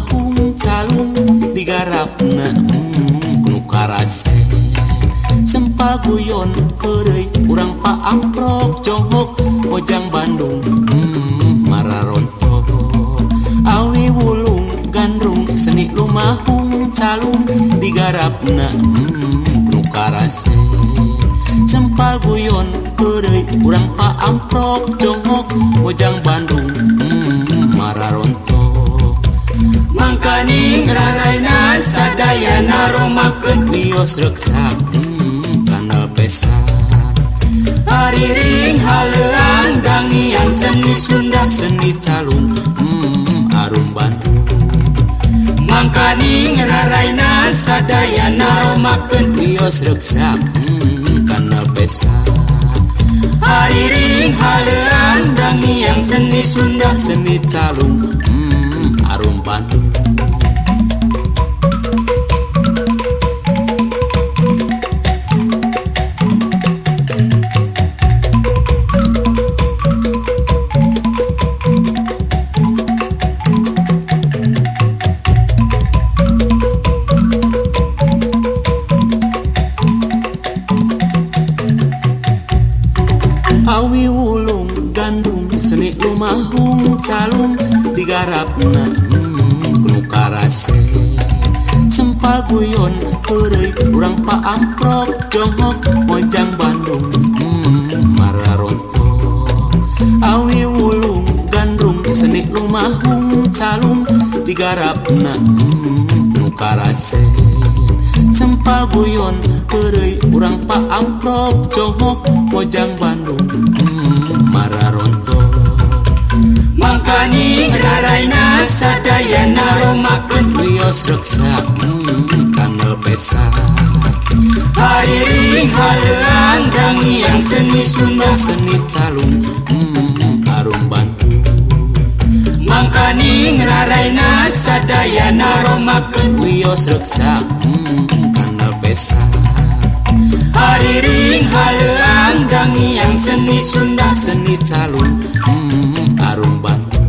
lumahung calung digarapna nu karase. Sempal guyon heureuy urang paamprok jonghok Mojang Bandung mararontok. Awi wulung gandrung seni lumahung calung digarapna nu karase. Sempal guyon heureuy urang paamprok jonghok Mojang Bandung mararontok. Mangkaning raraina sadayana romakeun wios reksak kanal pesa. Hariring haleuang dangiang seni Sunda seni calung arum Bandung. Mangkaning raraina sadayana romakeun wios reksak kanal pesa. Hariring haleuang dangiang seni Sunda seni calung arum Bandung. Awi wulung gandrung seni lumahung calung digarapna nu karase. Sempal guyon heureuy urang paamprok jonghok Mojang Bandung mararontok. Awi wulung gandrung seni lumahung calung digarapna nu karase. Sempal guyon heureuy urang paamprok jonghok Mojang Bandung mararontok. Mangkaning raraina sadayana romakeun wios reksak kanal pesa. Hariring haleuang dangiang seni Sunda seni calung arum Bandung. Mangkaning raraina sadayana romakeun wios reksak kanal pesa. Hariring haleuang dangiang seni Sunda seni calung arum Bandung.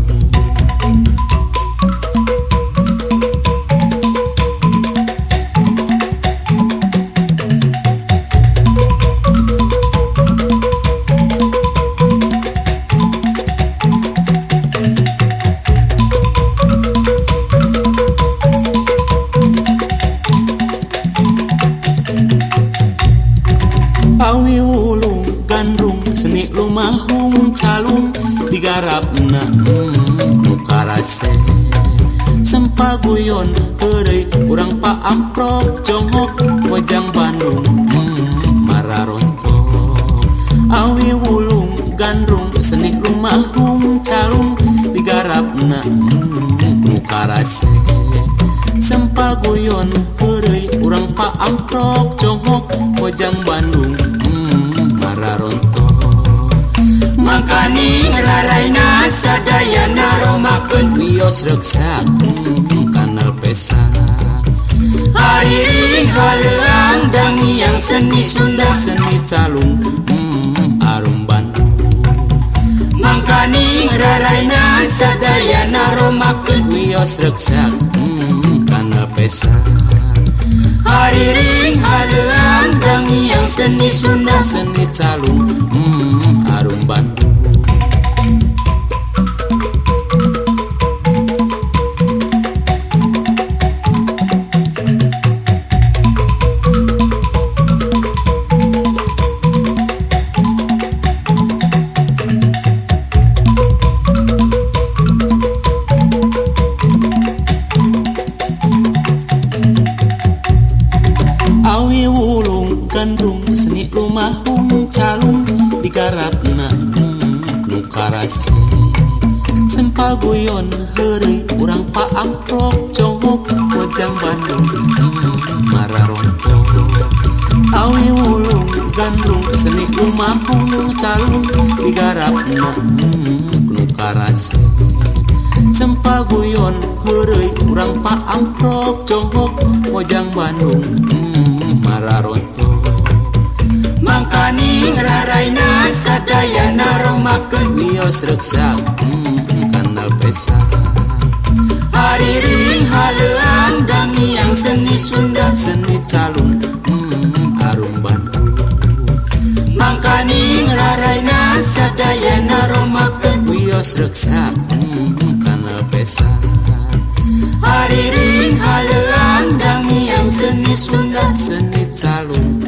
Awi wulung gandrung seni lumahung calung digarapna nu karase. Sempal guyon heureuy urang paamprok jonghok Mojang Bandung mararontok. Awi wulung gandrung seni lumahung calung digarapna nu karase. Sempal guyon heureuy urang paamprok jonghok Mojang Bandung mararontok. Mangkaning raraina sadayana romakeun wios reksak kanal pesa. Hariring haleuang dangiang seni Sunda seni calung arum Bandung. Mangkaning raraina sadayana romakeun wios reksak kanal pesa. Hariring haleuang dangiang seni Sunda seni calung arum Bandung. Awi wulung gandrung seni lumahung calung digarapna nu karase. Sempal guyon heureuy urang paamprok jonghok Mojang Bandung mararontok. Awi wulung gandrung seni lumahung calung digarapna nu karase. Sempal guyon heureuy urang paamprok jonghok Mojang Bandung mararontok. Mangkaning raraina sadayana romakeun wios reksak kanal pesa. Hariring Sunda seni calung arum Bandung. Mangkaning raraina sadayana romakeun wios reksa kana pesan. Hariring haleuang dangiang seni Sunda seni calung.